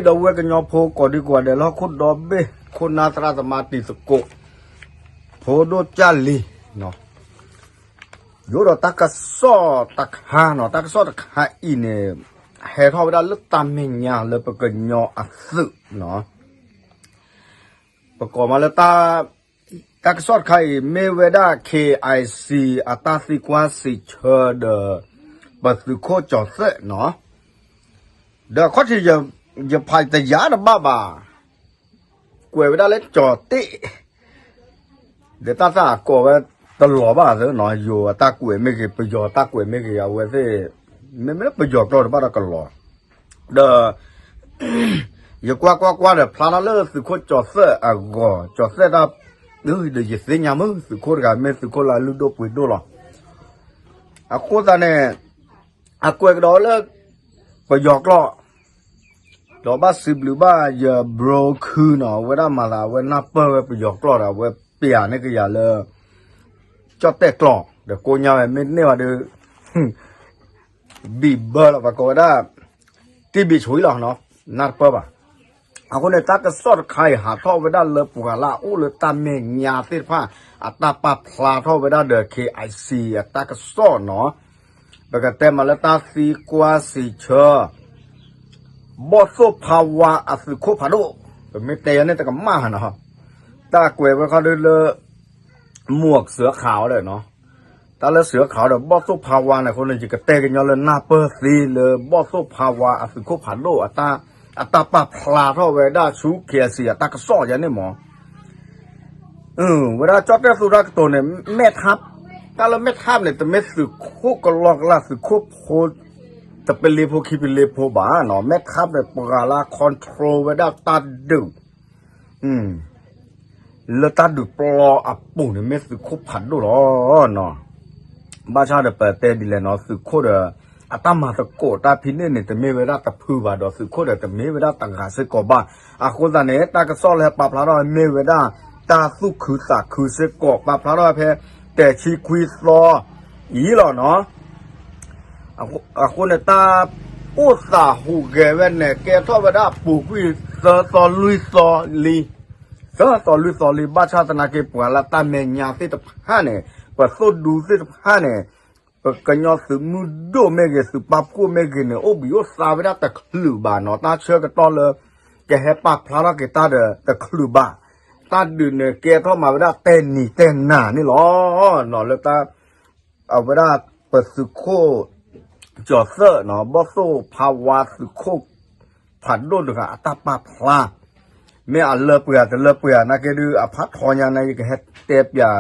ဒီပုၢ်ဝဲၢ်ကညီဖိကိးဒံကိးဂၤဒဲးလၢဟီၣ်ခိၣ်ဒီဘ့ၣ် ခိၣ်နၢ်သရၣ်သမါတံၤသကိး ဖိဒိၣ်ကၢ်လံၤ ယအိၣ်ဒီးတၢ်ကစီၣ်တခါနီၤ, တၢ်ကစီၣ်တခါအံၤန့ၣ် ဟဲထီၣ်ဝဲဒၣ်လၢတၢ်မဲာ်ညါလၢပကညီအသုးနီၤ, ပကိးမးလၢတၢ် တၢ်ကစီၣ်တခါအံၤ မ့ၢ်ဝဲဒၣ် K I C အတၢ်သံကွၢ်စံးဆၢဒီး ပသုးခိၣ်ကၠီၤသၢၣ်နီၤ, ဒီးအခီၣ်ထံး ယဖးတယၤတဘၣ်ဘၣ်, ကွဲးဝဲဒၣ်လၢကၠီၤတ့ၣ် ဒီးတၢ်သၣ်အကိးဝဲတလီၤဘၣ်သနီၤ, ယိၤအတၢ်ကွဲးမ့ၢ်ဂ့ၤ, ပယီၤတၢ်ကွဲးမ့ၢ်ဂ့ၤ, အဝဲသ့ၣ် မ့မ့ၢ်လၢပယီၤကျိာ်တဘၣ်ဒီးကလီၤ, ဒီး ယကွၢ်ကွၢ်ကွၢ်ဒီးဖျါထီၣ်လၢသုးခိၣ်ကၠီၤသၢၣ်အဂီၢ်, ကၠီၤသၢၣ်တၢ် ဒီးယသ့ၣ်ညါမုၢ်သုးခိၣ်တဂၤ မ့ၢ်သုးခိၣ်လၢအလုၢ်ဒိၣ်ပှ့ၤဒိၣ်လီၤ. အဃိသတးန့ၣ် အကွဲးကဒီးလၢ ပယီၤကျိာ် ဒီးဘၣ်စံးဘျုးဘၣ်ယ bro ခုနီၤ, အဝဲဒၣ်မၤသး အဝဲနၢ်ပၢၢ်ဝဲပယီၤကျိာ်ဒီး အဝဲပျးန့ၢ်ကယၤလၢ ကၠီၣ်တဲၣ်ကျိာ် ဒီးကိးညါဝဲ မ့ၢ်တန့ၢ်ဘၣ်ဒီး ဘံၣ်ဘၢလီၤ ပှၤကိးဝဲဒၣ် တံၢ်ဘံၣ်ဆံလီၤနီၤ, နၢ်တပၢၢ်ဘၣ်. အဃိန့ၣ် တၢ်ကစီၣ်တခါအံၤ ဟးထီၣ်ဝဲဒၣ်လၢပှၤလၢအအိၣ်လၢတၢ်မဲာ်ညါသ့ၣ်တဖၣ် အတၢ်ပာ်ဖျါထီၣ်ဝဲဒၣ်ဒီး K I C အတၢ်ကစီၣ်နီၤ, ပကတဲမးလၢတၢ်သံကွၢ်စံးဆၢ ဘီၣ်သိၣ်ဖးဝါအသုးခိၣ်ဖးဒိၣ်, ပမ့ၢ်တဲယၤန့ၣ်တကမၣ်နီၤ, တၢ်ကွဲးဝဲခီဒုလၢ မူးစၢဃာ်အီၤဒီးနီၤ, တၢ်လၢစၢဃာ်အီၤဒီး ဘီၣ်သိၣ်ဖးဝါန့ၣ်အဃိန့ၣ် ယကတဲကညီလၢနၢ်ပၢၢ်သ့လၢဘီၣ်သိၣ်ဖးဝါအသုးခိၣ်ဖးဒိၣ် အတၢ်ပာ်ဖျါထီၣ်ဝဲဒၣ်ဆူ K I C အတၢ်ကစီၣ်ယၤန့ၣ်မး ဝဲဒၣ်ကၠီၣ်တဲၣ်သူတၢ်ကတိၤန့ၣ် မဲၣ်ထး, တၢ်လၢမဲၣ်ထးန့ၣ် တမ့ၢ်သုးခိၣ်ကလီကလး သုးခိၣ်ဖိ တပလ့ဖိခံပလ့ဖိဘၣ်နီၤ, မဲၣ်ထးန့ၣ် ပှၤလၢ control ဝဲဒၣ်တၢ်ဒုး လၢတၢ်ဒုးပျီအပူၤန့ၣ် မ့ၢ်သုးခိၣ်ဖးဒိၣ်လီၤနီၤ. ဘၣ်ဆၣ်ဒီးပတဲဒ်လဲၣ်နီၤ, သုးခိၣ်ဒီး အတၢ်မၤသကိးတၢ်ဖံးန့ၢ်န့ၣ် တမ့ၢ်ဝဲဒၣ်တဖုဘၣ်ဒီး သုးခိၣ်ဒီးတမ့ၢ်ဝဲဒၣ်တဂၤစ့ၢ်ကီးဘၣ်. အဃိသတးန့ၣ် တၢ်ကစီၣ်လၢဟဲပာ်ဖျါထီၣ်မ့ၢ်ဝဲဒၣ် တၢ်သူၣ်ခုသးခုစ့ၢ်ကီး ပာ်ဖျါထီၣ်ဖဲ တဆံခွံသီအံၤလီၤနီၤ. အဃိန့ၣ် တၢ်အိၣ်သးဟူးဂဲၤဝဲန့ၣ် ကဲထီၣ်ဝဲဒၣ်ပူၤကွံာ်သၢသီလွံၢ်သီလံ, သၢသီလွံၢ်သီလံ ဘၣ်ဆၣ်သနာ်က့ ပှၤလၢတၢ်မဲာ်ညါသ့ၣ်တဖၣ်န့ၣ် ပသိၣ်ဒူသ့ၣ်တဖၣ်န့ၣ် ပကညီသုးမုၢ်ဒိၣ်မ့ၢ်ဂ့ၤ သုးပာ်ဖှိၣ်မ့ၢ်ဂ့ၤန့ၣ် အိၣ်ဘှံးအိၣ်သါဝဲဒၣ်တချုးဘၣ်နီၤ, တၢ်ဆၢကတီၢ်လၢ ကဟဲပာ်ဖျါထီၣ်က့ၤတၢ်ဒီးတချုးဘၣ်. တၢ်ဒုးန့ၣ် ကဲထီၣ်မးဝဲဒၣ်တဲနံၤတဲနၤန့ၣ်လီၤ. လၢတၢ် အဝဲဒၣ်ပသုးခိၣ် ကၠီၤသၢၣ်နီၤ, ဘီၣ်သိၣ်ဖးဝါသုးခိၣ် ဖးဒိၣ်တဂၤအတၢ်ပာ်ဖျါ မ့ၢ်အလၢပှဲၤတလၢပှဲၤနာ်က့ဒုး အဖးထီညါန့ၣ် ယကဟဲတဲပၠး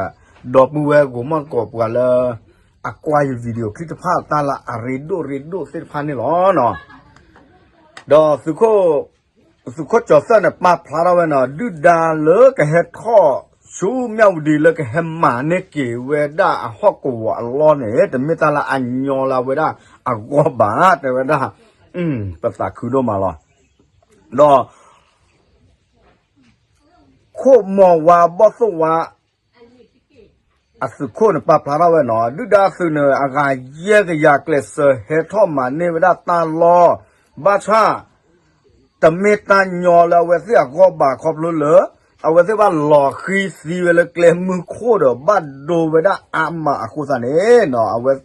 ဒီပုၢ်ဝဲၢ်ဂီၢ်မီၢ်သကိးပှၤလၢ အကွၢ်ယ video ချံတဖၣ် တၢ်လၢအရ့ဒိၣ်ရ့ဒိၣ်သ့ၣ်တဖၣ်န့ၣ်လီၤ. ဒီးသုးခိၣ် သုးခိၣ်ကၠီၤသၢၣ်န့ၣ် ပာ်ဖျါထီၣ်ဝဲနီၤ, ဒုၣ်ဒါလၢကဟဲထီၣ်ဆူမၠၣ်ဝတံၤလၢကဟဲမၤန့ၢ်က့ၤဝဲဒၣ်အဟီၣ်ကဝီၤအလီၢ်န့ၣ် တမ့ၢ်တၢ်လၢအညီလၢအဝဲဒၣ်အဂီၢ်ဘၣ် တဲဝဲဒၣ်, ပသးခုဒိၣ်မးလီၤ. ဒီး ခိၣ်မီၤဝါဘီၣ်သိၣ်ဝါ အသုးခိၣ်န့ၣ် ပာ်ဖျါထီၣ်ဝဲနီၤ, ဒုၣ်ဒါသုးန့ၣ် အဂၤယဲၢ်ကယၤကျဲးစၢးဟဲထီၣ်မၤန့ၢ်ဝဲဒၣ်တၢ်လီၢ်, ဘၣ်ဆၣ် တမ့ၢ်တၢ်ညီလၢအဝဲသ့ၣ်အဂီၢ်ဘၣ် ခီဖျိလၢ အဝဲသ့ၣ်ဘၣ်လီၤဃံသံဝဲလၢကျဲမုၢ်ခိၣ်ဒီး ဘၣ်ဒိဝဲဒၣ်အါမးအဃိသတးန့ၣ်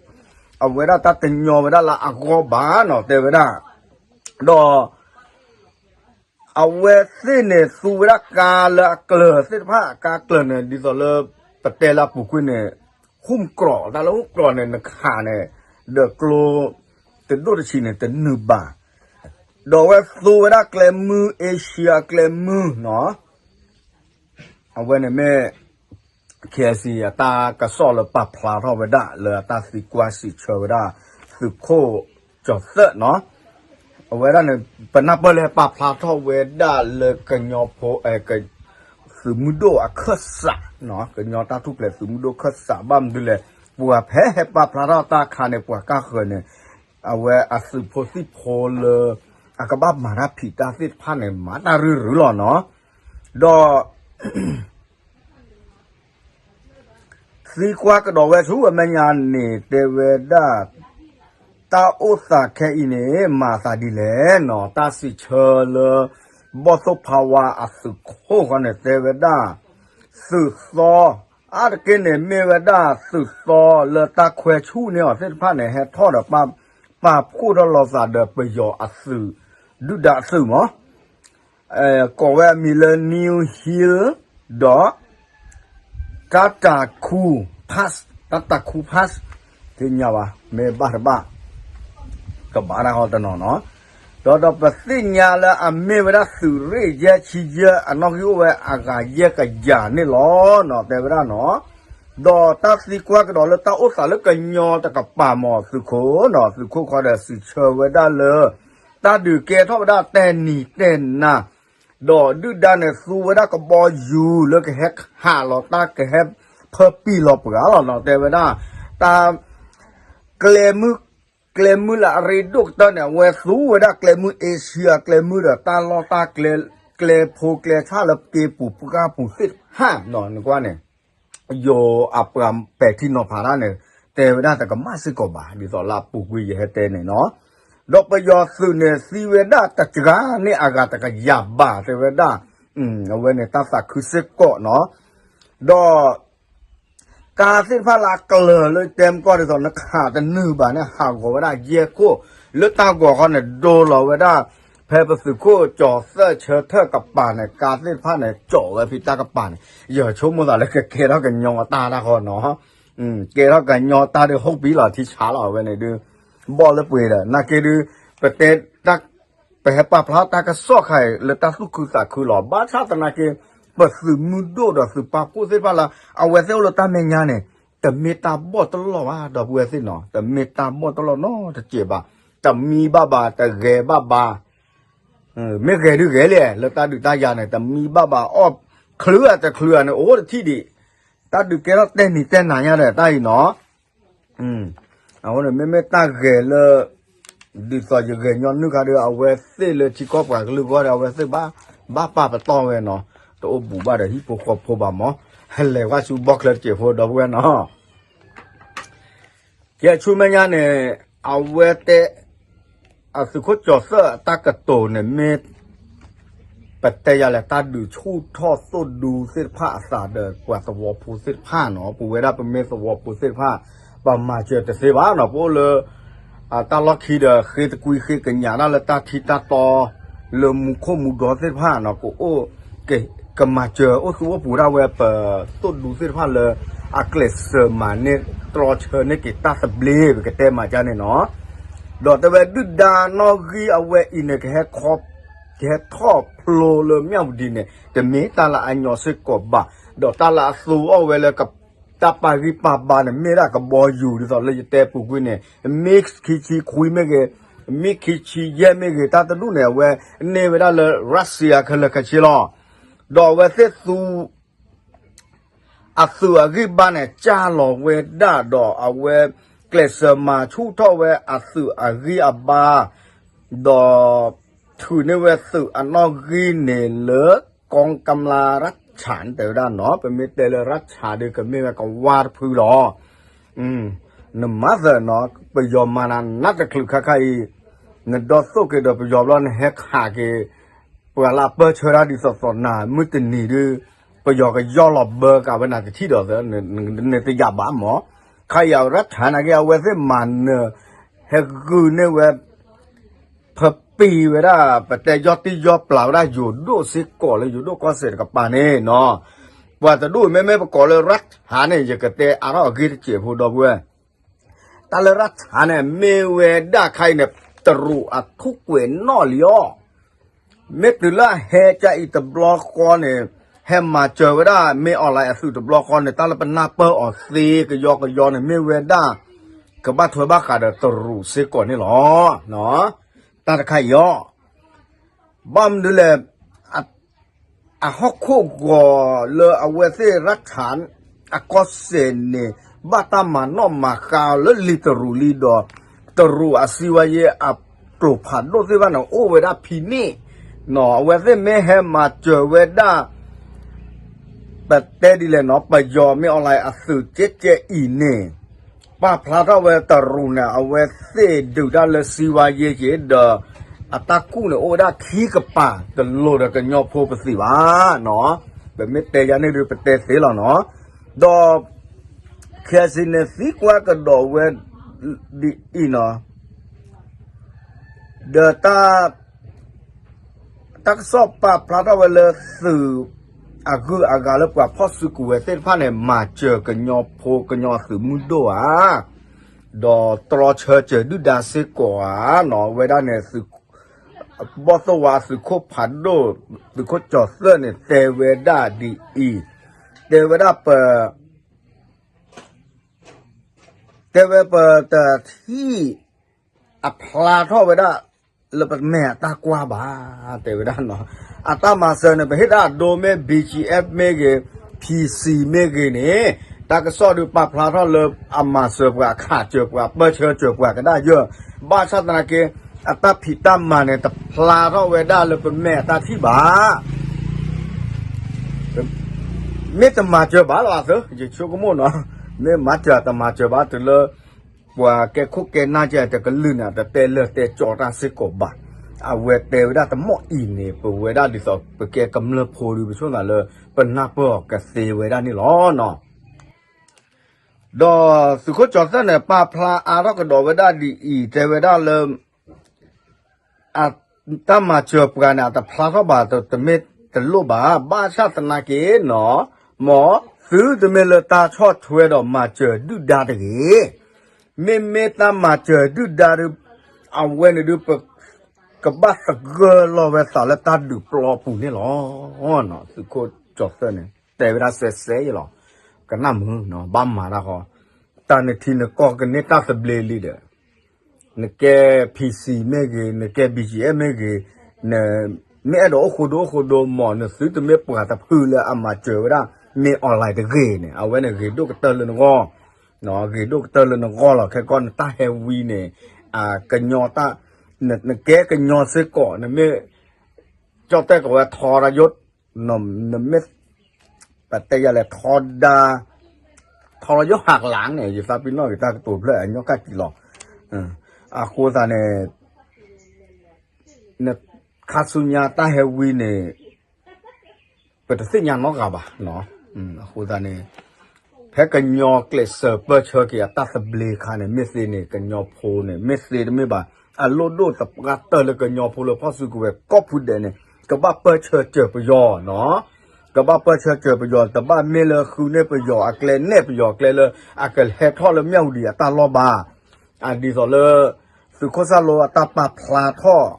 အဝဲဒၣ်တၢ်တညီဝဲဒၣ်လၢအဂီၢ်ဘၣ်နီၤ တဲဝဲဒၣ်, ဒီး အဝဲသ့ၣ်န့ၣ် သူဝဲဒၣ်ကါလၢအကျၢၤသ့ၣ်တဖၣ် ကါကျၢၤန့ၣ် ဒ်သိးလၢ ပတဲလၢအပူၤကွံာ်န့ၣ် ဟုၣ်ကျိး တၢ်လၢဟုၣ်ကျိးန့ၣ် နခးန့ၣ် ဒီးကျိ တဒိၣ်တဆံးန့ၣ် တနုာ်ဘၣ်, ဒီးအဝဲသူဝဲဒၣ်ကျဲမုၢ် Asia အကျဲမုၢ်နီၤ အဝဲန့ၣ်မ့ၢ် KIC အတၢ်ကစီၣ်လၢပာ်ဖျါထီၣ်ဝဲဒၣ်လၢအတၢ်သံကွၢ်စံးဆၢဝဲဒၣ် သုးခိၣ်ကၠီၤသၢၣ်နီၤ, အဝဲဒၣ်န့ၣ် ပနၢ်ပၢၢ်လၢဟဲပာ်ဖျါထီၣ်ဝဲဒၣ်လၢကညီဖိ သုးမုၢ်ဒိၣ်အခၢၣ်စး, ကညီတၢ်ထူၣ်ဖျဲးသုးမုၢ်ဒိၣ်ခၢၣ်စး ဘၣ်မနုၤလဲၣ်, ပှၤဖဲဟဲပာ်ဖျါထီၣ်တၢ်အခါန့ၣ် ပှၤကၢ်ဃၢၤန့ၣ် အဝဲအသုးဖိသံၣ်ဖိလၢ အကဘၣ်မၤတၢ်ဖံးတၢ်သ့ၣ်တဖၣ်န့ၣ် မၤတၢ်ရုၢ်ရုၢ်လီၤနီၤ, ဒီး သံကွၢ်ကဒီးဝဲဆူအမဲာ်ညါန့ၣ် တဲဝဲဒၣ် တၢ်အိၣ်သးခဲအံၤန့ၣ် မၤသးဒ်လဲၣ်နီၤ, တၢ်စံးဆၢလၢ ဘီၣ်သိၣ်ဖးဝါအသုးခိၣ်ဃီန့ၣ် တဲဝဲဒၣ် သုးသီ အါတက့ၢ်န့ၣ် မ့ၢ်ဝဲဒၣ်သုးသီလၢတၢ်ခွဲးဆူၣ်န့ၢ်အီၤသ့ၣ်တဖၣ်န့ၣ် ဟဲထီၣ်ဒီး ပာ်ဖှိၣ်ထီၣ်လိာ်သးဒီးပယီၤအသုး ဒုၣ်ဒါအသုးမး ကိးဝဲအမံၤလၢ New Hill ဒီး တၢ်တၤခူ Pass, တၢ်တၤခူ Pass သ့ၣ်ညါဘၣ် မ့ၢ်ဘၣ်တဘၣ် ကဘၣ်တၢ်ဟီတနီၤနီၤ, ဒီးဒီးပသ့ၣ်ညါလၢအမ့ၢ်ဝဲဒၣ်သုးရ့ၣ်ယဲၢ်ဆံယဲၢ် အနီၣ်ဂံၢ်အိၣ်ဝဲအဂၤယဲၢ်ကယၤန့ၣ်လီၤနီၤ တဲဝဲဒၣ်နီၤ, ဒီးတၢ်သံကွၢ်ကဒီးလၢတၢ်အိၣ်သးလၢကညီတကပၤမး သုးခိၣ်နီၤ သုးခိၣ်ခီဒီးစံးဆၢဝဲဒၣ်လၢ တၢ်ဒုးကဲထီၣ်ဝဲဒၣ်တဲနံၤတဲနၤ ဒီးဒုၣ်ဒါန့ၣ်သူဝဲဒၣ်ကဘီယူၤလၢကဟဲခးလီၤတၢ်ကဟဲဖၢပံာ်လီၤပှၤလီၤနီၤ တဲဝဲဒၣ် တၢ် ကျဲမုၢ် ကျဲမုၢ်လၢအရ့ဒိၣ်ကတၢၢ်န့ၣ် အဝဲသူဝဲဒၣ်ကျဲမုၢ်အ့ၡံအကျဲမုၢ်ဒီးတၢ်လီၢ်တၢ်ကျဲ ကျဲဖိကျဲဆၣ်လၢက့ၤပူၤပှၢ်ပူၤသ့ၣ်တဖၣ်နီၤ နကွၢ်န့ၣ် ယိၤအပှၤပဲာ်ထံနီၤဖးတၢ်န့ၣ် တဲဝဲဒၣ်တကမၣ်စ့ၢ်ကီးဘၣ် ဒ်သိးလၢအပူၤကွံာ်ယဟဲတဲန့ၣ်နီၤ, ဒီးပယီၤသုးန့ၣ် သံဝဲဒၣ်တစှၤန့ၢ်အဂၤတကယၤဘး တဲဝဲဒၣ်, အဝဲန့ၣ်တၢ်သးခုစ့ၢ်ကီးနီၤ, ဒီး ကါသ့ၣ်တဖၣ်လၢအကျၢၤလၢတဲမကီၢ်ဒ်သိး နခးတနုာ်ဘၣ်န့ၣ် ဟးဂီၤဝဲဒၣ်ယဲၢ်ခိၣ် လၢတၢ်ဂီၤခီန့ၣ် ဒိလီၤဝဲဒၣ် ဖဲပသုးခိၣ်ကၠီၤသၢၣ်ဆၢထၢၣ်ကပၤန့ၣ် ကါသ့ၣ်တဖၣ်န့ၣ် ကၠီးဝဲဖဲတၢ်ကပၤန့ၣ် ယဆိကမိၣ်သးလၢကကဲထီၣ်ကညီတၢ်တၢ်ဃီနီၤ, ကဲထီၣ်ကညီတၢ်ဒုး ဟုတ်ပြီလီၤ ထံဆးလီၤ အဝဲန့ၣ်ဒုး ဘီၣ်လၢပှ့ၤဒီး နာ်က့ဒုး ပတဲ ပဟဲပာ်ဖျါတၢ်ကစီၣ်ခါအံၤ လၢတၢ်သူၣ်ခုသးခုလီၤ. ဘၣ်ဆၣ်သနာ်က့ ပသုးမုၢ်ဒိၣ်ဒီးသုးပာ်ဖှိၣ်သ့ၣ်တဖၣ်လၢ အဝဲသ့ၣ်အိၣ်လၢတၢ်မဲာ်ညါန့ၣ် တမ့ၢ်တၢ်ဘီၣ်တလီၢ်ဘၣ် ဒီပုၢ်ဝဲၢ်သ့ၣ်နီၤ, တမ့ၢ်တၢ်ဘီၣ်တလီၢ်နီတစဲးဘၣ်. တမံဘၣ်ဘၣ် တဂဲၤဘၣ်ဘၣ် မ့ၢ်ဂဲၤဒုးဂဲၤလဲၣ် လၢတၢ်ဒုးတၢ်ယၤန့ၣ် တမံဘၣ်ဘၣ်အီၣ် ချုးအတချုးအန့ၣ် အိၣ်တထံၣ်ဒံး တၢ်ဒုးကဲထီၣ်တဲနံၤတဲနၤညါဒီးတၢ်အံၤနီၤ. အဃိန့ၣ် မ့မ့ၢ်တၢ်ဂဲၤလၢ ဒ်သိးယဂဲၤညီနုၢ်ခါဒီး အဝဲသ့ၣ်လၢထံကီၢ်ပှၤကလုာ်ဂီၢ်ဒီး အဝဲသ့ၣ်ဘၣ်ပာ်ပတီၢ်ဝဲနီၤ, တအိၣ်ဘူးဘၣ်ဒီးဟံၣ်ဖိဃီဖိဘၣ်မး, ဟဲလဲၤဝဲဆူဘီၣ်ချၢတစဲးဖိ ဒီပုၢ်ဝဲၢ်နီၤ. ကဲဆူမဲာ်ညါန့ၣ် အဝဲတဲ အသုးခိၣ်ကၠီၤသၢၣ်အတၢ်ကတိၤန့ၣ်မ့ၢ် ပတဲယၤလဲၣ် တၢ်ဒုးဆူၣ်ထီၣ်သိၣ်ဒူသ့ၣ်တဖၣ်အသးဒီးပှၤသဝီဖိသ့ၣ်တဖၣ်နီၤ, ပဝဲဒၣ်ပမ့ၢ်သဝီဖိသ့ၣ်တဖၣ် ပမၤစၢၤတသ့ဘၣ်နီၤ, ပအိၣ်လၢ တၢ်လီၢ်ခံဒီးဃ့တကွံဃ့ကညးတၢ်လၢတၢ်ထံတၢ်တီ လၢမူခိၣ်မူဒီသ့ၣ်တဖၣ်နီၤ, ကအိၣ် ကမၤစၢၤအိၣ်သူအိၣ်ပူၤဒၣ်ဝဲပသိၣ်ဒူသ့ၣ်တဖၣ်လၢ အကျဲးစၢးမၤန့ၢ်တြီဆၢန့ၢ်က့ၤတၢ်သဘျ့ ပကတဲမၤကၢ်န့ၣ်နီၤ, ဒီးတဲဝဲဒုၣ်ဒါနီၣ်ဂံၢ်အဝဲအံၤန့ၣ် ကဟဲခီ ကဟဲထီၣ်ဖျိလၢမၠၣ်ဝတံၤန့ၣ် တမ့ၢ်တၢ်လၢအညီစ့ၢ်ကီးဘၣ်, ဒီးတၢ်လၢအသူအီၣ်ဝဲလၢ တၢ်ပာ်ဂံၢ်ပာ်ဘါန့ၣ် မ့ၢ်ဒၣ်ကဘီယူၤဒ်သိးလၢယတဲပူၤကွံာ်န့ၣ် မံခံဆံခွံမ့ၢ်ဂ့ၤ, မံခံဆံယဲၢ်မ့ၢ်ဂ့ၤ, တၢ်တဒူၣ်န့ၣ် အဝဲန့ၢ်ဝဲဒၣ်လၢ Russia ခဲလၢာ်ခဲဆ့လီၤ. ဒီးအဝဲသ့ၣ်သူ အသုးအဂံၢ်ဘါန့ၣ် ကၢ်လီၤဝဲဒၣ်ဒီးအဝဲ ကျဲးစၢးမၤဆူၣ်ထီၣ်ဝဲအသုးအဂံၢ်အဘါ ဒီးထုးန့ၢ်ဝဲသုးအနီၣ်ဂံၢ်န့ၣ်လၢ ကီကမျၢ်ရၢၣ်ဆၣ် တဲဝဲဒၣ်နီၤ, ပမ့ၢ်တဲလၢရၢၣ်ဆၣ်ဒီး ကမ့ၢ်ဝဲကဝါတဖုလီၤ. နမၤသးနီၤ ပယီၤမၤနၤနးတချုးခါခါအံၤ, နဒီသိၣ်က့ၤဒီးပယီၤဘျီ နဟဲခးက့ၤ ပှၤလၢအပၢၢ်ဆၢတၢ်ဒ်သိးသိးနၤ မုၢ်တနံၤဒုး ပယီၤကယီၢ်လီၤဘၢကးဝဲနၤတထံၣ်ဒီး နတယာ်ဘၣ်မး, ခါအံၤအရၢၣ်ဆၣ်နာ်က့ အဝဲသ့ၣ်မၤနၢၤ ဟဲဂုာ်န့ၢ်ဝဲ ဖပံၤဝဲဒၣ် ပတဲယီၢ်တံၢ်ယီၢ်ပျၢ်ဝဲဒၣ်ယိၤဒိၣ်စ့ၢ်ကီးလၢယိၤဒိၣ်ကီၢ်စဲၣ်တကပၤန့ၣ်နီၤ, ပှၤတဒူၣ်မ့မ့ၢ်ပကိးလၢရၢၣ်ဆၣ်န့ၣ် ယကတဲအါထီၣ်အဂ့ၢ်တစဲးဖိ ဒီပုၢ်ဝဲၢ်, တၢ်လၢရၢၣ်ဆၣ်န့ၣ် မ့ၢ်ဝဲဒၣ်ခါအံၤန့ၣ် တရူးအထူၣ်ကွဲးနီၣ်လံအီၤ မ့ၢ်တုၤလၢအဟဲကအံၤတဘျီဃီန့ၣ် ဟဲမၤစၢၤဝဲဒၣ် မ့ၢ် online အသုးတဘျီဃီန့ၣ် တၢ်လၢပနၢ်ပၢၢ်အီၤသ့ကယီကယီန့ၣ် မ့ၢ်ဝဲဒၣ် ကဘၣ်ထွဲဘၣ်ဃးဒီးတရူးစ့ၢ်ကီးန့ၣ်လီၤ. တၢ်တခါအံၤအီၤ ဘၣ်မနုၤလဲၣ် အဟီၣ်ခိၣ်ဂီၤလၢအဝဲသ့ၣ်ရၢၣ်ဆၣ် အကီၢ်စဲၣ်န့ၣ် ဘၣ်တၢ်မၤနီၣ်မၤဃါလၢလံာ်တရူးလံဒီး တရူးအစံးဝဲယဲအကျိၤဖးဒိၣ်သ့ၣ်တဖၣ်န့ၣ် အိၣ်ဝဲဒၣ်ဖံးန့ၣ်နီၤ, အဝဲသ့ၣ်မ့ၢ်ဟဲမၤစၢၤဝဲဒၣ် ပတဲဒ်လဲၣ်နီၤ ပယီၤမ့ၢ် online အသုးကဲကဲအံၤန့ၣ် ပာ်ဖျါထီၣ်ဝဲတရူးန့ၣ် အဝဲသ့ၣ်ဒုးတၢ်လၢစံဝါယ့က့ၤဒီး အတၢ်ကူၣ်န့ၣ်အိၣ်ဝဲဒၣ်ခံကပၤ တလိၤဒီးကညီဖိပသံးဘၣ်နီၤ. ပမ့ၢ်တဲယၤန့ၣ်ဒုး ပတဲသ့လီၤနီၤ. ဒီး ခဲစံးန့ၣ်သံကွၢ်ကဒီးဝဲဒ်အံၤနီၤ. ဒီးတၢ် တၢ်ကစီၣ်ပာ်ဖျါထီၣ်ဝဲလၢသုး အဂုၤအဂၤလၢပှၤဖီၣ်စုကဝဲၤသ့ၣ်တဖၣ်န့ၣ် မၤစၢၤကညီဖိကညီသုးမုၢ်ဒိၣ်ဧါ, ဒီးတြီဆၢစၢၤဒုၣ်ဒါစ့ၢ်ကီးဧါနီၤ. ဝဲဒၣ်န့ၣ် ဘီၣ်သိၣ်ဝါသုးခိၣ်ဖးဒိၣ် သုးခိၣ်ကၠီၤသၢၣ်န့ၣ် တဲဝဲဒၣ်ဒ်အံၤ, တဲဝဲဒၣ်ပ တဲဝဲပတထံၣ် အဖျါထီၣ်ဝဲဒၣ် လၢပမဲာ်အတၢ်ကွၢ်ဘၣ်, တဲဝဲဒၣ်နီၤ. အတၢ်မၤစၢၤန့ၣ် ပဟ့ၣ်တၢ်အဒိမ့ၢ် ဘံၣ်ကၠံၣ်အဲၣ် မ့ၢ်ဂ့ၤ, ဖံၣ်စံၣ် မ့ၢ်ဂ့ၤန့ၣ် တၢ်ကစီၣ်ဒုးပာ်ဖျါထီၣ်လၢအမၤစၢၤပှၤ အခးစၢၤပှၤ ပၢၢ်ဆၢစၢၤပှၤကဒါယၢၢ်, ဘၣ်ဆၣ်သနာ်က့ အတၢ်ဖံးတၢ်မၤန့ၣ် တဖျါထီၣ်ဝဲဒၣ်လၢပမဲာ်အတၢ်ထံၣ်ဘၣ်. မ့ၢ်တမၤစၢၤဘၣ်လီၤအသး ယဆိကမိၣ်နီၤ, မ့ၢ်မၤစၢၤတမၤစၢၤဘၣ်တုၤလၢ ပှၤကဲခိၣ်ကဲနၢ်ကဲတကလုာ်န့ၣ် တတဲလၢာ်တဲကၠီတၢ်စ့ၢ်ကီးဘၣ်. အဝဲတဲဝဲဒၣ်တမံၤအံၤန့ၣ် ပဝဲဒၣ်ဒ်သိးပကဲကမျၢၢ်ဖိဒီး ပဆိကမိၣ်လၢ ပနၢ်ပၢၢ်အီၤကသ့ဝဲဒၣ်န့ၣ်လီၤနီၤ. ဒီးသုးခိၣ်ကၠီၤသၢၣ်န့ၣ် ပာ်ဖျါအါထီၣ်ကဒီးဝဲဒၣ်ဒ်အံၤ တဲဝဲဒၣ်လၢ အတၢ်မၤစၢၤပှၤန့ၣ် အတဖျါထီၣ်ဘၣ် တမ့ၢ်တလိၣ်ဘၣ်. ဘၣ်ဆၣ်သနာ်က့နီၤ, မ်သုတမ့ၢ်လၢတၢ်ဆီၣ်ထွဲဒီးမၤစၢၤဒုၣ်ဒါတဂ့ၤ. မ့မ့ၢ်တၢ်မၤစၢၤဒုၣ်ဒါဒီး အဝဲန့ၣ်ဒုး ပကဘၣ်သဂၢၢ်လီၤဝဲသးလၢတၢ်ဒုးပျီပူၤန့ၣ်လီၤ. သုးခိၣ်ကၠီၤသၢၣ်န့ၣ် တဲဝဲဒၣ်စဲးစဲးအံၤလီၤ. ကနၣ်မုာ်နီၤ, ဘၣ်မၤတၢ်ဃီ, တၢ်နထံနကီၢ်ကန့ၢ်တၢ်သဘျ့လံဒီး နကဲ ဖံၣ်စံၣ် မ့ၢ်ဂ့ၤ, နကဲ ဘံၣ်ကၠံၣ်အဲၣ် မ့ၢ်ဂ့ၤ, နမ့ၢ်အဲၣ်ဒိးအိၣ်ဃိဒိအိၣ်ဃိဒိ မ်နသုတမ့ၢ်ပှၤတဖုလၢအမၤစၢၤဝဲဒၣ် မ့ၢ် online တဂ့ၤန့ၣ် အဝဲန့ၣ်ဂ့ၤဒိၣ်ကတၢၢ်လၢနဂီၢ်, ဂ့ၤဒိၣ်ကတၢၢ်လၢနဂီၢ်လီၤ. ခဲကီၢ်နတၢ်ဟဲဝံန့ၣ် ကညီတၢ် နကဲကညီစ့ၢ်ကီး နမ့ၢ် ကၠီၣ်တဲၣ်ကီးဝဲထီဒါယိ နမ့ၢ် ပတဲယၤလဲၣ် ထီဒါ ထီဒါယိဟးကလးန့ၣ် ယသးပ့ၤနီၣ်ဂ့ၤတၢ်ကတိၤဖျၢၣ်အညီကၣ်ကံလီၤ. အဃိသတးန့ၣ် နခါဆူညါတၢ်ဟဲဝံန့ၣ် ပတသ့ၣ်ညါနီတဂၤဘၣ်. အဃိသတးန့ၣ် ဖဲကညီကျဲးစၢးပၢၢ်ဆၢက့ၤအတၢ်သဘျ့အခါန့ၣ် မ့ၢ်သ့န့ၣ် ကညီဖိန့ၣ် မ့ၢ်သ့တမ့ၢ်ဘၣ် အလိၣ်ဒိၣ်တပှၢ်တၢၢ်လၢကညီဖိလၢဖီၣ်စုကဝဲၤကိးဖုဒဲးန့ၣ် ကဘၣ်ပၢၢ်ဆၢစၢၤပယီၤနီၤ. ကဘၣ်ပၢၢ်ဆၢစၢၤပယီၤ တဘၣ်မ့ၢ်လၢဃုန့ၢ်ပယီၤအကျဲ နဲၣ်ပယီၤအကျဲလၢ အကဟဲထီၣ်လၢမၠၣ်ဝတံၤအတၢ်လီၢ်ဘၣ်. အဒ်သိးလၢ သုးခိၣ်စၢ်လိအတၢ်ပာ်ဖျါထီၣ်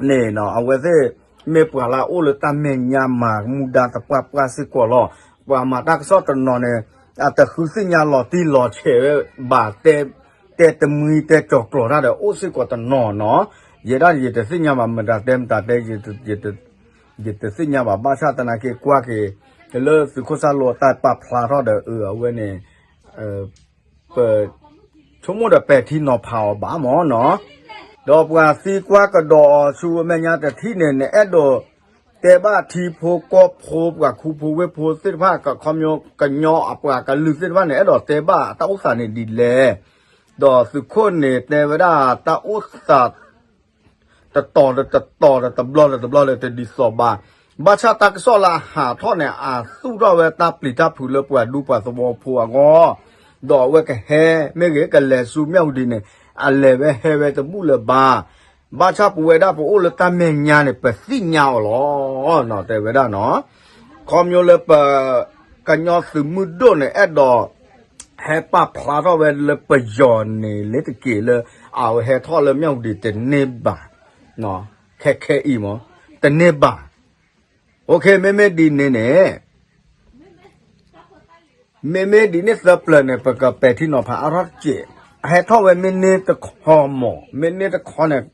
န့ၣ်နီၤ အဝဲသ့ၣ်မ့ၢ်ပှၤလၢအအိၣ်လၢတၢ်မဲာ်ညါမၤမူဒါသပှၢ်ပှၢ်စ့ၢ်ကီးလီၤ. ပှၤမၤတၢ်ကစီၣ်တနီၤန့ၣ် အတဃုသ့ၣ်ညါလီၤတံၢ်လီၤဆဲးဝဲဘၣ် တဲ တဲတမှံတဲကၠီၤကျီၤတၢ်ဒီးအိၣ်စ့ၢ်ကီးတနီၤနီၤ. ယဲဒၣ်ယတသ့ၣ်ညါဘၣ် မတၤတဲမတၤတဲ ယတသ့ၣ်ညါဘၣ် ဘၣ်ဆၣ်သနာ်က့ကွၢ်က့ၤ လၢသုးခိၣ်စၢ်လိအတၢ်ပာ်ဖျါထီၣ်ဒီး အဝဲန့ၣ် ပ ဆိကမိၣ်ဒီးပဲာ်ထံနီၤဖးအီၤဘၣ်မၢ်နီၤ. ဒီးပှၤသံကွၢ်ကဒီးအီၤဆူအမဲာ်ညါတထံၣ်န့ၣ် နအဲၣ်ဒိးတဲဘၣ်ထံဖိကီၢ်ဖိ ပှၤခူဖိဝ့ၢ်ဖိသ့ၣ်တဖၣ် ခီဖျိကညီအပှၤကလုာ်သ့ၣ်တဖၣ်န့ၣ် အဲၣ်ဒိးတဲဘၣ်တၢ်အိၣ်သးန့ၣ်ဒ်လဲၣ်. ဒီးသုးခိၣ်န့ၣ်တဲဝဲဒၣ်တၢ်အိၣ်သး တတီၤဒီးတတီၤဒီးတဘျီဒီးတဘျီဒီးတဒ်သိးဘၣ်. ဘၣ်ဆၣ်တၢ်ကစီၣ်လၢအဟးထီၣ်န့ၣ် အသူၣ်ထီၣ်ဝဲတၢ်ပျံၤတၢ်ဖုးလၢပှၤဒူပှၤသဝီဖိအဂီၢ်, ဒီးအဝဲကဟဲမ့ၢ်ဂ့ၤ ကလဲၤဆူမၠၣ်ဝတံၤန့ၣ် အလဲၤဝဲဟဲဝဲတဘူၣ်လၢၤဘၣ်. ဘၣ်ဆၣ်ပဝဲဒၣ်ပအိၣ်လၢတၢ်မဲာ်ညါန့ၣ် ပသ့ၣ်ညါအီၤလီၤ. တဲဝဲဒၣ်နီၤ ခီဖျိလၢပ ကညီသုးမုၢ်ဒိၣ်န့ၣ် အဲၣ်ဒိး ဟဲပာ်ဖျါထီၣ်ဝဲလၢပယီၤန့ၣ် လ့ၤတက့ၤလၢ အဝဲဟဲထီၣ်လၢမၠၣ်ဝတံၤတန့ၢ်ဘၣ်. ခဲခဲအံၤမၢ် တန့ၢ်ဘၣ်. မ့မ့ၢ်ဒ်န့ၣ်န့ၣ် မ့မ့ၢ်ဒ်န့ၣ်သၢပျၢၤန့ၣ် ပကပဲာ်ထံနီၤဖးအါထီၣ်တစဲး. အဟဲထီၣ်ဝဲမ့ၢ်န့ၢ်တခီမၢ် မ့ၢ်န့ၢ်တခီန့ၣ်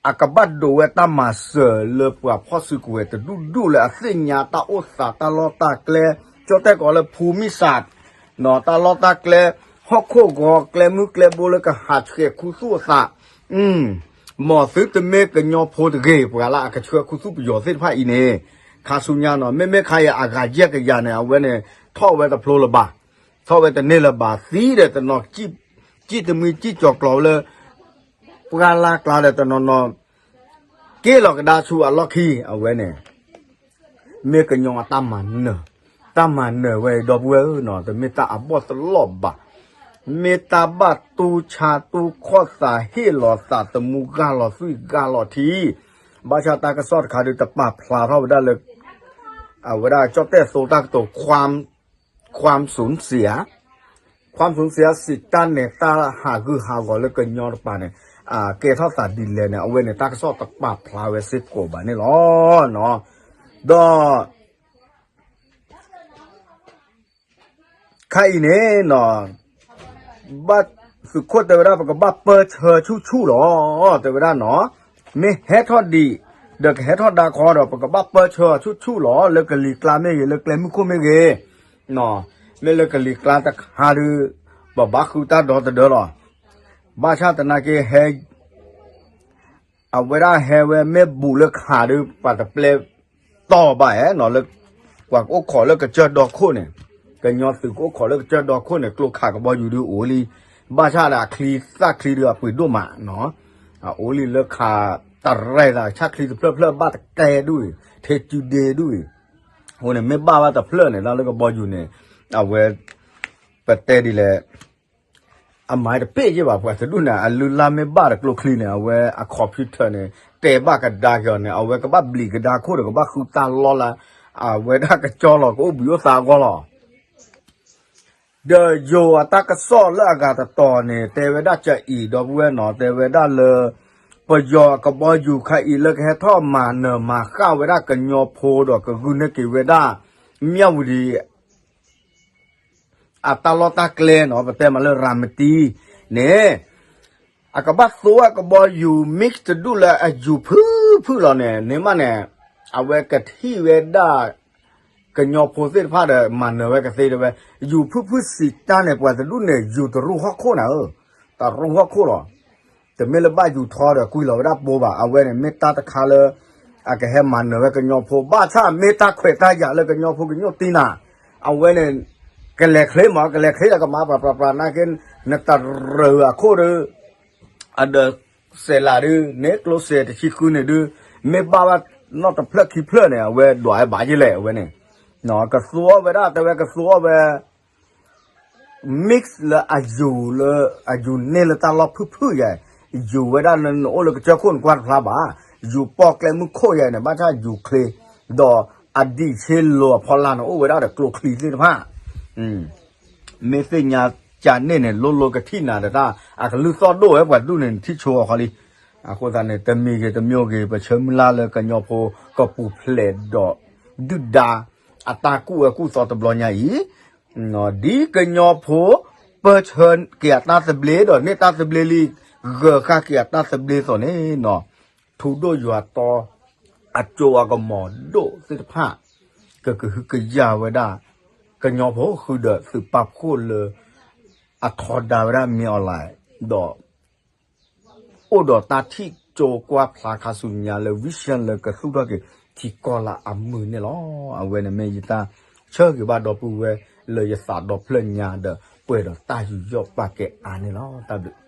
အကဘၣ်ဒိးဝဲတၢ်မၤစၢၤလၢပှၤဖီၣ်စုကဝဲၤတဒူၣ်ဒူၣ်လၢအသ့ၣ်ညါတၢ်အိၣ်သးတၢ်လီၢ်တၢ်ကျဲ, ကၠီတဲၣ်ကီးလၢဖူမံစး တၢ်လီၢ်တၢ်ကျဲ ဟီၣ်ခိၣ်ဂီၤကျဲမုၢ်ကျဲဘိလၢကဟးဆှဲးခူသူၣ်အသး, မ်သုတမ့ၢ်ကညီဖိတဂ့ၤ ပှၤလၢအကဆှဲးခူသူၣ်ပယီၤသ့ၣ်တဖၣ်အံၤန့ၣ်, ခါဆူညါနီၤ မ့မ့ၢ်ခါအံၤအဂၤယဲၢ်ကယၤန့ၣ် အဝဲန့ၣ် ထီၣ်ဝဲတဖျိလၢၤဘၣ်. ထီၣ်ဝဲတန့ၢ်လၢၤဘၣ်သံဒီးတနီၤ စံၣ်တမှံစံၣ်ကၠီၤကျီၤဝဲလၢ ပှၢ်လၢ်ကျါဒီးတနီၤနီၤ က့ၤလီၤကဒါဆူအလီၢ်ခံ အဝဲန့ၣ် မ့ၢ်ကညီအတၢ်မၤနၢၤ, တၢ်မၤနၢၤဝဲအံၤ ဒီပုၢ်ဝဲၢ်ဧၢနီၤ တမ့ၢ်တၢ်အဘီၣ်တလီၢ်ဘၣ်. မ့ၢ်တၢ်ဘၣ်တူၢ်ဆါတူၢ်ခီၣ်သး ဟ့ၣ်လီၤသးသမူ ဂၢ်လီၤသွံၣ်ဂၢ်လီၤထံ, ဘၣ်ဆၣ်တၢ်ကစီၣ်တခါဒုး တပာ်ဖျါထီၣ်ဝဲဒၣ်လၢ အဝဲဒၣ်ကၠီၣ်တဲၣ်သိတၢ်ကတိၤ ความสูญเสีย ความสูญเสีย စံးတၢ်န့ၣ် တၢ်ဟးဂူာ်ဟးဂီၤလၢကညီတပၤန့ၣ် ကဲထီၣ်သးဒ်လဲၣ်န့ၣ် အဝဲန့ၣ် တၢ်ကစီၣ်တပာ်ဖျါဝဲစ့ၢ်ကီးဘၣ်န့ၣ်လီၤ. ဒီး ခါအံၤန့ၣ်နီၤ ဘၣ်သုးခိၣ်တဲဝဲဒၣ် ပကဘၣ်ပၢဆှၢဆူၣ်ဆူၣ်လီၤ တဲဝဲဒၣ်နီၤ, မ့ၢ်ဟဲထီၣ်ဒံး ဒီးကဟဲထီၣ်ဒါခီဒီး ပကဘၣ်ပၢဆှၢဆူၣ်ဆူၣ်လီၤ လၢကလံၤကျါမ့ၢ်ဂ့ၤ လၢကျဲမုၢ်ခိၣ်မ့ၢ်ဂ့ၤ, မ့ၢ်လၢကလံၤကျါတခါဒီး ပဘၣ်ဃုတၢ်ဒီသဒၢလီၤ. ဘၣ်ဆၣ်သနာ်က့ဟဲ အဝဲဒၣ်ဟဲဝဲမ့ၢ်ဘူးလၢခးဒီး ပှၤတပျဲတီၢ်ဘၣ်ဧါနီၤ လၢ ပှၤကအိၣ်ခိးလၢကစၢၢ်ဒီခိၣ်န့ၣ်, ကညီသုးကအိၣ်ခိးလၢကစၢၢ်ဒီခိၣ်န့ၣ် ကျိခးကဘီယူၤဒုးအိၣ်လံ, ဘၣ်ဆၣ်ဒီးအချံသၣ်ချံဒုးအပှ့ၤဒိၣ်မးနီၤ, အအိၣ်လံလၢခးတရဲၣ်သး ဆၣ်ချံတဖျၢၣ်ဖျၢၣ်ဘၣ်တကဲဒုးအံၤ ထဲစုဒ့ဒုးအံၤ, အဃိန့ၣ် မ့ၢ်ဘၣ်ဘၣ်တဖျၢၣ်န့ၣ် တၢ်လၢကဘီယူၤန့ၣ် အဝဲ ပတဲဒ်လဲၣ် အမၤတပ့ၢ်ယ့ၢ်ဘၣ် ပှၤတဒူၣ်န့ၣ် အလုၢ်အလၢ်မ့ၢ်ဘၣ်ဒီးကျိချံန့ၣ် အဝဲအ computer န့ၣ် တဲဘၣ်ကဒါက့ၤအီၤန့ၣ် အဝဲကဘၣ်ဘျံးကဒါခိၣ်ဒီး ကဘၣ်ဃုတၢ်လီၢ်လၢ အဝဲဒၣ်ကကၠီလီၤ ကအိၣ်ဘှံးအိၣ်သါအဂီၢ်လီၤ. ဒီးယိၤအတၢ်ကစီၣ်လၢအဂၤတတီၤန့ၣ် တဲဝဲဒၣ်ကအံၤ ဒီပုၢ်ဝဲၢ်နီၤ တဲဝဲဒၣ်လၢ ပယီၤအကဘီယူၤခါအံၤလၢကဟဲထီၣ်မၤနၢၤမၤဃၣ်ဝဲဒၣ်ကညီဖိဒီးကဂုာ်န့ၢ်က့ၤဝဲဒၣ် မြဝတီ အတၢ်လီၢ်တၢ်ကျဲနီၤ ပတဲမးလၢရၤမတံန့ၣ် အကဘၣ်သိအကဘီယူၤ mix တဒူၣ်လၢအယူၤဖုၣ်ဖုၣ်လီၤန့ၣ် န့ၣ်မးန့ၣ် အဝဲကထံၣ်ဝဲဒၣ် ကညီဖိသ့ၣ်တဖၣ်ဒီး မၤနၢၤဝဲကသ့တဲဝဲ ယူၤဖုၣ်ဖုၣ်စံးတၢ်န့ၣ် ပှၤတဒူၣ်န့ၣ် ယူၤတရူၢ်ဟီၣ်ခိၣ်နၤဧၢ, တရူၢ်ဟီၣ်ခိၣ်လီၤ. တမ့ၢ်လၢဘၣ်ယူၤထီဒီး ကွံာ်လီၤဝဲဒၣ်ဘိဘၣ်. အဝဲန့ၣ် မ့ၢ်တၢ်တခါလၢ အကဟဲမၤနၢၤဝဲကညီဖိ ဘၣ်ဆၣ်မ့ၢ်တၢ်ခွဲးတၢ်ယာ်လၢကညီဖိကညိၣ်တံၢ်နၤ, အဝဲန့ၣ် ကလဲၤချ့မး ကလဲၤချ့ဒီးကမၤပှၤပှၤပှၤနာ်က့ နတရူၢ်အခိၣ်ဒီး အဒီးစဲးလးဒုး န့ၣ်ကျိစဲးတဆံဃုန့ၣ်ဒုး မ့ၢ်ဘၣ်ဘၣ်နီတဖျၢၣ်ခံဖျၢၣ်န့ၣ် အဝဲဒွးဝဲဘၣ်ယ့ၢ်လဲၣ် အဝဲန့ၣ် ကသူအီၤဝဲဒၣ် တဲဝဲကသူအီၤဝဲ mix လၢအယူၤလၢ အယူၤန့ၢ်လၢတၢ်လီၢ်ဖုၣ်ဖုၣ်ယဲၢ်, ယူၤဝဲဒၣ်နအိၣ်လၢကစၢၢ်ခိၣ်နကွၢ်တဖျါဘၣ်, ယူၤပီၣ်ကျဲမုၢ်ခိၣ်ယဲၢ်န့ၣ် ဘၣ်ဆၣ်ယူၤချ့, ဒီးအဒံးဆ့လိၤအဖီလာ်န့ၣ် အိၣ်ဝဲဒၣ်ဒီးကျိချံသ့ၣ်တဖၣ်, မ့ၢ်သ့ၣ်ညါကန့ၣ်န့ၣ် လိၤလိၤကထံၣ်နၤဒီးတၢ် အကလုၢ်သီၣ်ဒိၣ်ဝဲပှၤဒူၣ်န့ၣ် နထံၣ်ဆိအီၤခီလံ. အဃိသတးန့ၣ် တမံၤဂ့ၤတမံၤဂ့ၤ ပဆၢမုၢ်လၢ်လၢကညီဖိ ကပူၤဖျဲးဒီး ဒုၣ်ဒါ အတၢ်ကူၣ်အၢကူၣ်သီတဘျီညါအံၤ ဒ်ကညီဖိ ပၢၢ်ဆၢက့ၤအတၢ်သဘျ့ဒီးန့ၢ်တၢ်သဘျ့လံ, ဂၢၤဃာ်က့ၤအတၢ်သဘျ့အသိးန့ၣ်နီၤ, ထူဒိၣ်ယွၤတီ အစိအကမီၤဒိၣ်သ့ၣ်တဖၣ် ကကဟုကယာ်ဝဲဒၣ် ကညီဖိဃုာ်ဒီးသုးပာ်ဖှိၣ်လၢ အထီဒါဝဲဒၣ်မ့ၢ်အီၤလဲၣ်, ဒီး အိၣ်ဒီးတၢ်ထံၣ်ကၠိကွၢ်ဖျါခါဆူညါလၢ vision လၢကသူၣ်ထီၣ်က့ၤထံကီၢ်လၢအမုာ်န့ၣ်လီၤ. အဝဲန့ၣ်မ့ၢ်ယတၢ်ဆၢဂ့ၤဘၣ်ဒီပုၢ်ဝဲၢ်လၢယသးဒီဖျၢၣ်ညါဒီး ပှဲၤဒီးတၢ်ယူးယီၣ်ပာ်ကဲအါန့ၣ်လီၤ. တၢ်ဘျုး